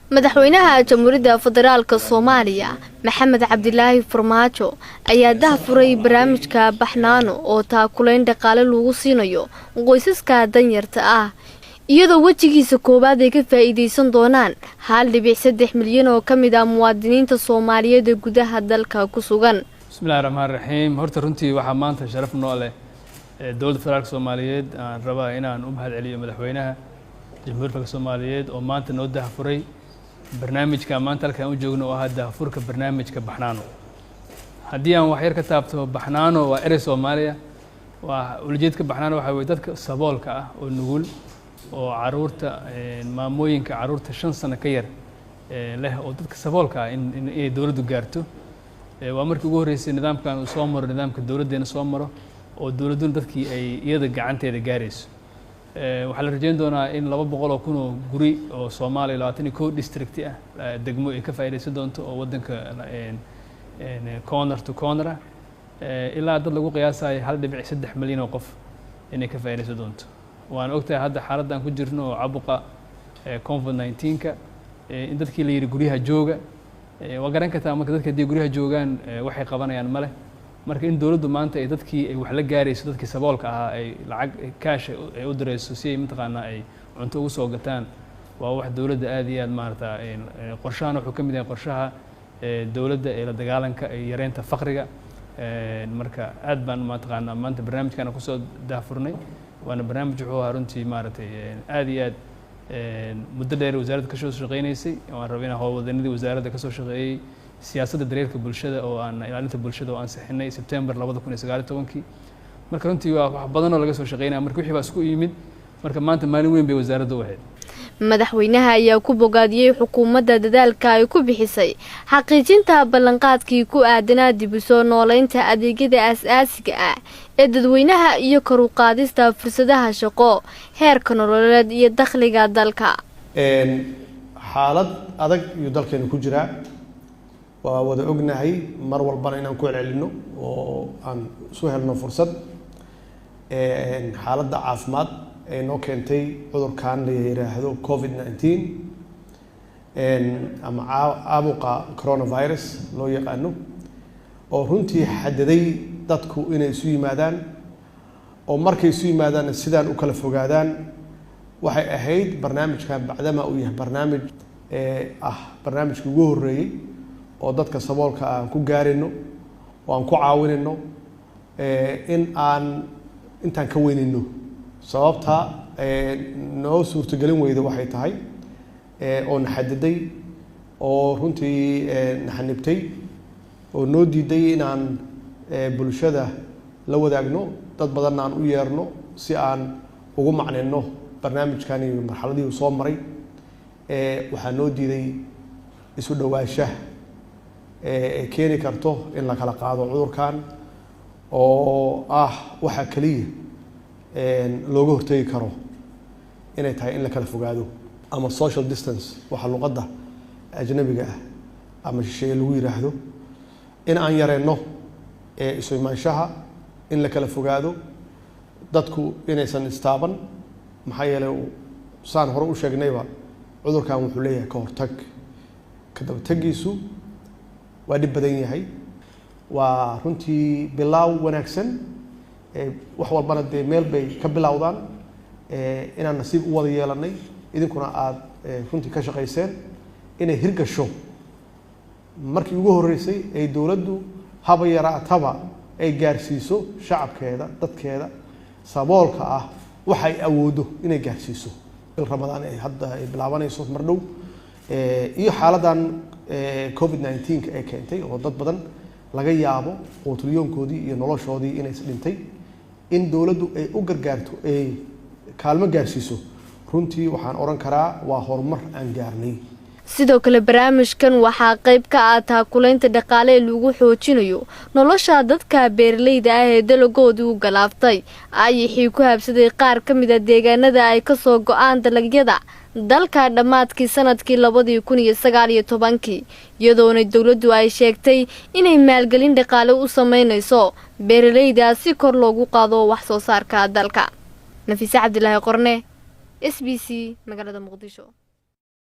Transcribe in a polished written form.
Madaxweynaha Jamhuuriyadda Federaalka Soomaaliya, Maxamed Cabdilaahi Farmaajo, ayaa daahfuray barnaamijka Baxnaano oo taakulayn dhaqaale lagu siinayo qoysaska danyarta ah, iyadoo wejigiisa koowaad ay ka faa'iideysan doonaan 1.3 milyan oo ka mid ah muwaadiniinta Soomaaliyeed ee gudaha dalka ku sugan. Bismillahi raxmaan raxiim. Horta runtii waxaa maanta sharaf noo leh Dowladda Federaalka Soomaaliyeed. Aan rabaa inaan u mahad celiyo madaxweynaha Jamhuuriyadda Federaalka Soomaaliyeed oo maanta noo daahfuray barnaamijka maanta halkaan u joogno, oo ahaa daahfurka barnaamijka Baxnaano. Haddii aan wax yar ka taabto, Baxnaano waa erey Soomaaliya. Waa ulajeedka Baxnaano waxaa weye dadka saboolka ah oo nugul oo caruurta, maamooyinka caruurta 5 sano ka yar leh oo dadka saboolka ah inay dowladdu gaarto. Waa markii ugu horreysay nidaamkan uu soo maro, nidaamka dowladdeena soo maro, oo dowladduna dadkii ay iyada gacanteeda gaarayso. Waxaa la rajeyn doonaa in 200,000 oo guri oo Soomaaliya 21 district ah, degmo, ay ka faa'iidaysan doonto oo waddanka corner to corner ah, ilaa dad lagu qiyaasayo 1.3 milyan oo qof inay ka faa'iidaysan doonto. Waan ogtahay hadda xaaladdan ku jirno oo cabuqa COVID-19-ka, in dadkii la yidhi guryaha jooga. Waa garan kartaa marka dadka haddii guryaha joogaan waxay qabanayaan ma leh. Marka in dowladdu maanta ay dadkii ay wax la gaarayso, dadkii saboolka ahaa ay lacag cash ay u dirayso si ay mataqaanaa ay cunto ugu soo gataan, waa wax dowladda aad iyo aad maarata. Qorshahan wuxuu ka mid yahay qorshaha dowladda ee la dagaalanka iyo yareynta faqriga. Marka aad baan mataqaanaa maanta barnaamijkan kusoo daahfurnay, waana barnaamij wuxuu ahaa runtii maaragtay aad iyo aad muddo dheer wasaaradda kasoo shaqeynaysay. Waan rabay inaan howlwadanadii wasaaradda kasoo shaqeeyey siyaasadda daryeelka bulshada oo aan ilaalinta bulshada oo ansixinay Sebtembar 2019-kii. Marka runtii waa wax badan oo laga soo shaqeynaya. Marka wixii baa isku yimid, marka maanta maalin weyn bay wasaaradda u ahayd. Madaxweynaha ayaa ku bogaadiyey xukuumadda dadaalka ay ku bixisay xaqiijinta ballanqaadkii ku aadanaa dib u soo nooleynta adeegyada aas-aasiga ah ee dadweynaha iyo kor u qaadista fursadaha shaqo, heerka nololeed iyo dakhliga dalka. Xaalad adag iyuu dalkeenu ku jiraa, waa wada ognahay. Mar walbana inaan ku celcelinno oo aan isu helno fursad, xaaladda caafimaad ee noo keentay cudurkan la yiraahdo COVID-19 ama caabuqa coronavirus loo yaqaano, oo runtii xadiday dadku inay isu yimaadaan, oo markay isu yimaadaanna sidaan u kala fogaadaan. Waxay ahayd barnaamijkan, bacdama uu yahay barnaamij ah barnaamijkii ugu horreeyey oo dadka saboolka aan ku gaarino oo aan ku caawinayno, in aan intaan ka weynayno. Sababta noo suurtogelin weyda waxay tahay oo na xadiday oo runtii na xanibtay oo noo diiday inaan bulshada la wadaagno, dad badanna aan u yeerno si aan ugu macnayno barnaamijkani marxaladii uu soo maray, waxaa noo diiday isu dhowaanshaha ee keeni karto in la kala qaado cudurkan, oo ah waxa keliya looga hortegi karo inay tahay in la kala fogaado ama social distance, waxa luqadda ajnabiga ah ama shisheeye lagu yiraahdo, in aan yareyno isu imaanshaha, in la kala fogaado, dadku inaysan istaaban. Maxaa yeelay, saan hore u sheegnayba, cudurkan wuxuu leeyahay ka hortag, ka dabategiisu waa dhib badan yahay. Waa runtii bilaaw wanaagsan. Wax walbana dee meel bay ka bilowdaan. Inaan nasiib u wada yeelanay, idinkuna aada runtii ka shaqayseen inay hirgasho markii ugu horreysay ay dowladdu haba yaraataba ay gaarsiiso shacabkeeda, dadkeeda saboolka ah, waxa ay awooddo inay gaarsiiso. Bil Ramadaan ay hadda ay bilaabanayso mar dhow, iyo xaaladdan COVID-19 ee keentay oo dad badan laga yaabo quutulyoonkoodii iyo noloshoodii inay dhintay, in dowladdu ay u gargaarto, ay kaalmo gaarsiiso, runtii waxaan odhan karaa waa horumar aan gaarnay. Sidoo kale barnaamijkan waxaa qayb ka ah taakulaynta dhaqaale ee lagu xoojinayo nolosha dadka beeralayda ah ee dalagoodii u galaaftay ayaxii ku habsaday qaar ka mid a deegaanada ay kasoo go-aan dalagyada dalka dhammaadkii sanadkii 2019-kii, iyadoona dowladdu ay sheegtay inay maalgelin dhaqaale u sameynayso beeralayda si kor loogu qaado wax soo saarka dalka. Nafiise Cabdilaahi Qorne, SBC, magaalada Muqdisho.